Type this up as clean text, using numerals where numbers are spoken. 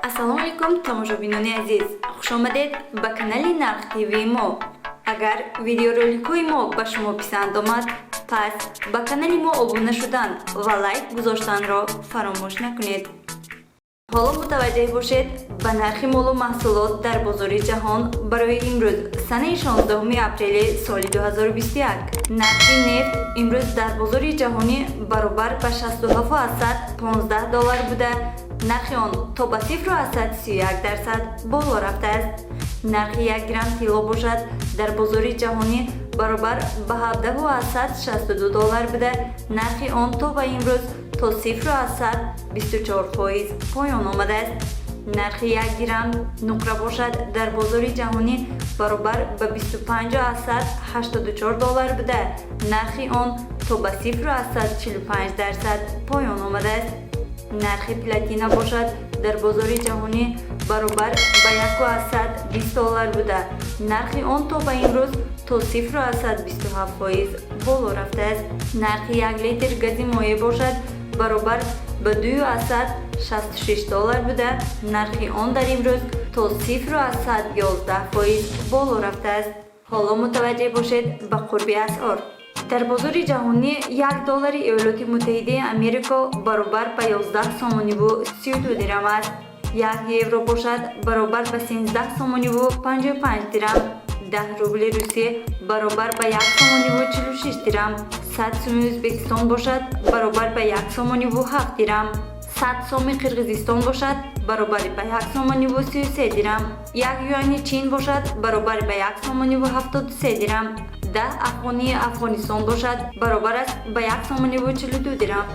Ассалому алайкум, тамошобинони азиз, хушомадед ба канали Нарх ТВ мо. Агар видеороликҳои мо ба шумо писанд омад, пас ба канали мо обуна шудан ва лайк гузоштанро фаромӯш накунед. Ҳоло мутаваҷҷеҳ бошед ба нархи молу маҳсулот дар бозори ҷаҳон барои имрӯз, санаи 16 апрели соли 2021. Нархи нефт имрӯз дар бозори ҷаҳонӣ баробар ба 67,15 доллар буда, нархи он то ба 0,31% боло рафтааст. Нархи 1 грамм тилло бошад, дар бозори ҷаҳонӣ баробар ба 17,62 доллар буда, нархи он то ба имрӯз то 0,24% поён омадааст. Нархи 1 грамм нуқра бошад, дар бозори ҷаҳонӣ баробар ба 25,84 доллар буда, нархи он то ба 0,45% поён омадааст. Нархи платина бошад, дар бозори ҷаҳонӣ баробар ба 1,20 доллар буда, нархи он то ба имрӯз то 0,27% боло рафтааст. Нархи 1 литр гази моеъ бошад, баробар ба 2,66 доллар буда, нархи он дар имрӯз то 0,11% боло рафтааст. Ҳоло мутаваҷҷеҳ бошед ба қурби асъор. Дар бозори ҷаҳонӣ 1 доллари Иёлоти Муттаҳидаи Америко баробар ба 11 сомониву 32 дирам аст. 1 евро бошад, баробар ба 13 сомониву 55 дирам. 10 рубли Русия баробар ба 1 сомониву 46 дирам. 100 суми Ӯзбекистон бошад, баробар ба 1 сомониву 7 дирам. 100 соми Қирғизистон бошад, баробари ба 1 сомониву 33 дирам. 1 юани Чин бошад, баробари ба 1 сомониву 73 дирам. 10 афғонии Афғонистон бошад, баробар аст ба 1 сомониву 42 дирам.